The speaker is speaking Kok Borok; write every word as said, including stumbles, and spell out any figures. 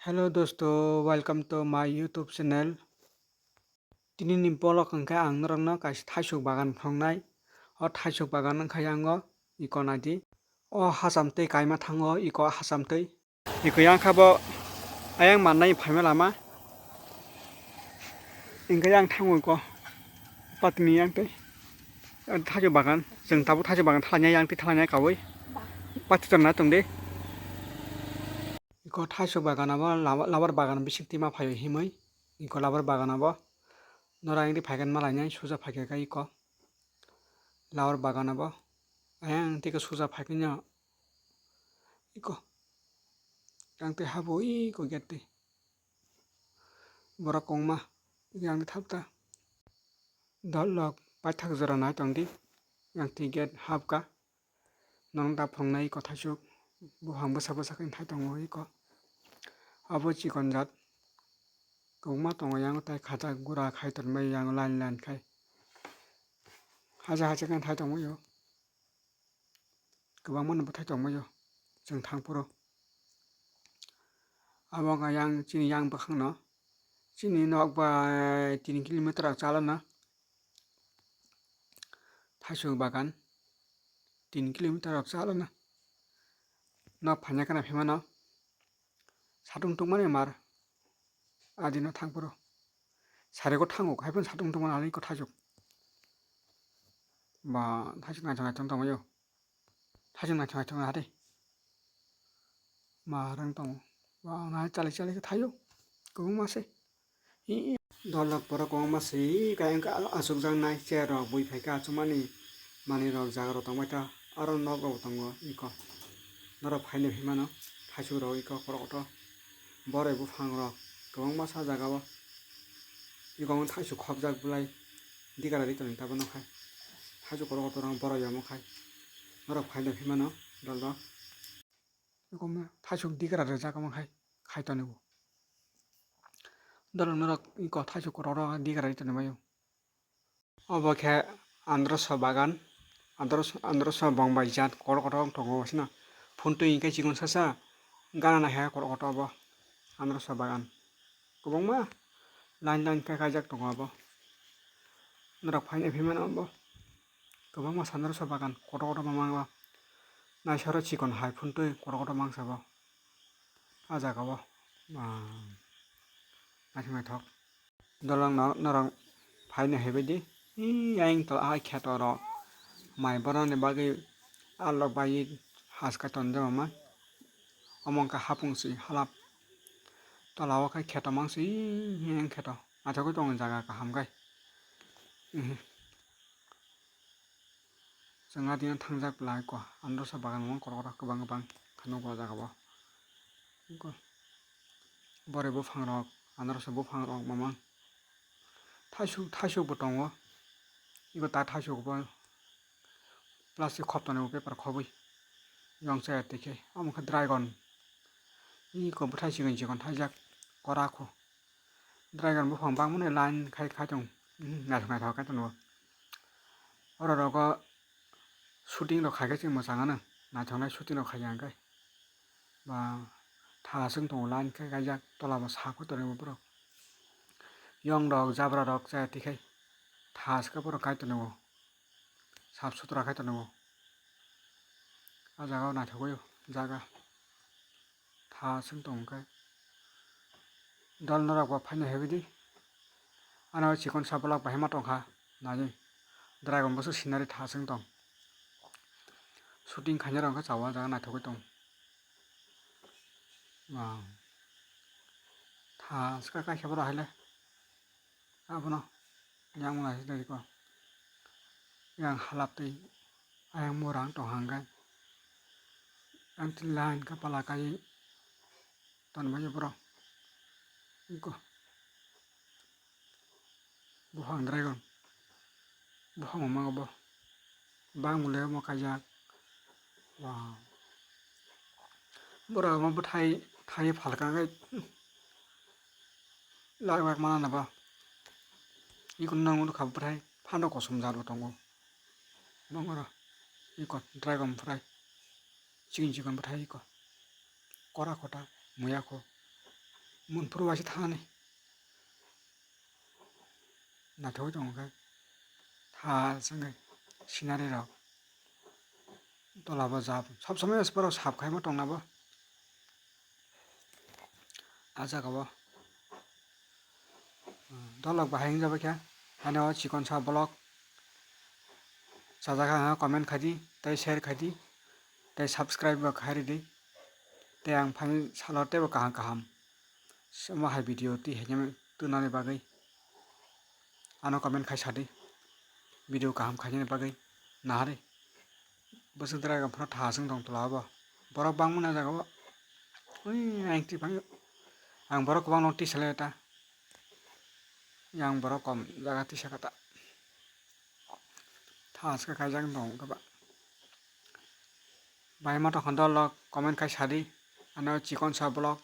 Hello dosto, welcome to my YouTube channel. Tini ni vlog hwnkhe ang norokno kaisa thaisuk bagan phunuknai. O thaisuk bagan wngkha yango iko naidi. O hacham twi kaima thango iko hacham twi. Iko yang kha bo ayang mannai phaima lama. Hwnkhe yang thango iko patni yang twi. Thaisuk bagan, chwng tabuk thaisuk bagan thalanya yang twi thalanya kaui. Pati tonna tongdi. Iko thaisuk bagan abo laba-, labar bagan bisik tima phaio himwi. Iko labar bagan abo. Nora yang twi phaikan malainai suja phaikha iko. Labar bagan abo. Ayang twi suja phaikanya. Iko. Yang twi habo iko gate twi. Borok kongma yang thapta. Dol rok paithak jora nai tongdi. Yang twi gate hapka. Nong da phunuknai iko thaisuk. Buphang bwsa bwsa khe thai tongo iko. Abo chikon jat. Kwbangma tongo yang tai khajak gura khai tonmai yang line line khai. Haja haja khe thai tongmai o. Kwbangma no bwthai tongmai o chwng thang phuru. Abo wngkha yang chini yang bwkhang no chini nok bai tin kilometer rok chalo na thaisuk bagan tin kilometer rok chalo na nok phaina kana phimano. Satung tungmani mar adino thangphuru. Sariko thango, haipun satung tungmani alai ko thaisuk. Ba thaisuk naithok naithok tongmaio. Thaisuk naithok naithok hade. Ma rang tongo. Ba nai chali chali khe thaio. Kwbangma se. Dolok borok kwbangma se kayang khe asukjak nai chair rok bui phaikhe achukmani manwi rok jaga rok tongbaikha aro nok rok bo tongo iko norok phainai phaimano thaisuk rok iko kotor kotor boroi buphang rok kwbangma sa jaga o iko wng thaisuk khopjak belai dikara ri tongwi tabuk nokha thaisuk kotor kotor borok yamo khai norok phainai phaimano dolok. Eko ma thaisuk dikra rijak omo khai khai tonwi bo. Dolong norok eko thaisuk kotor ro dikra ri tonwi baio. Obo khe androso bagan, androso, androso bong bai jat kotor kotor wng tongo sina. Phuntwi hinkhe chikon sasa gana naiha kotor kotor obo androso bagan. Kwbangma line line khe kaijak tongo obo. Norok phainai phaimano obo. Kwbangma sandro sa bagan kotor kotor ma mango. Naisaro chikon hai phuntwi kotor kotor mangsa bo. Ah jaga o, ah, naithok naithok. Dolong no norok phainai haibaidi. Ee, ayang tola hai kheto rok mai boroni bagwi alok bai haska tonjama ma. Omo wngkha hapung si halap. Tola o khe kheto mangsi, ee, ayang kheto. Naithogwi tongo jaga kaham khe. Ee. Chwng adino thangjak belai kho, androsa bagan o kotor kotor kwbang kwbang khe nukgo o jaga o. Boroi buphang rok, androsa buphang rok mamang. Thaisuk, thaisuk bo tongo. Eko ta thaisuk bo plastic khop tonwi bo paper khobwi. Yong chaya twi khe omo khe dragon. Eko bwthai chikon chikon thaijak kora kho. Dragon buphang bangmani line khai khai tong, naithok naithok khai tongo. Oro rogo shooting rok khai khe chwng mwchang ano, naithok nai shooting rok khai ya hwnkhe. Ba tha aswk tongo line khai kaijak, tola bo saaf khe tonwi bo borok. Yong rok jabra rok chaya twi khai tha aswk khe borok kai tongo. Sap sutra khai tongo. Ah jaga o naithogwi o jaga. Tha aswk tong khe. Dol norok bo phaina hebi di. Ano chikon sa bolok bahai ma tongkha. Nai. Dragon bwswk scenery tha aswk tong. Shooting khaina rok khe chao ah jaga naithogwi tong. Tha aswk kaisa borok hai le. Abono yang mwnai se tongkha. Yang halap twi ayang mura wng tong hang khe. Ang twi line khe pala kaiwi tonbaio borok. Eko buphang dragon. Buphang omo bo. Bang mole omo kaijak. Wow. Borok omo bwthai thai phalka khe lak lak mana na ba. Eko nang nukha bwthai phano kosom jat bo tongo. Bongoro eko dragon bwthai chikon chikon bwthai eko kora kota muya kho. Munphuru bai se thani. Naithok tongo khe. Tha chwngwi scenery rok. Tola bo jab. Sob somoi borok sap khaima tongna bo. Ah jaga o. Dolok bahai wngjabai khe. Haino o chikon sa vlog. Chajak kha comment khai di, tei share khai di, tei subscribe bo khai ridi. Tei ang phai salo teibo kaham kaham. Omo hai video twi hai khe twnani bagwi ano comment khai sadi, video kaham khainani bagwi naharwi. Bwswk dwrai phano tha chwng tong tola o bo. Borok bangmani o jaga o. Ui, ang twi phai ang borok kwbangno twi salai ta. Yang borok kom jaga twi saka ta. Tha chwng khaijak tong khe ba. Bai ma tong kha dolok comment khai sadi. Ano chikon sa vlog.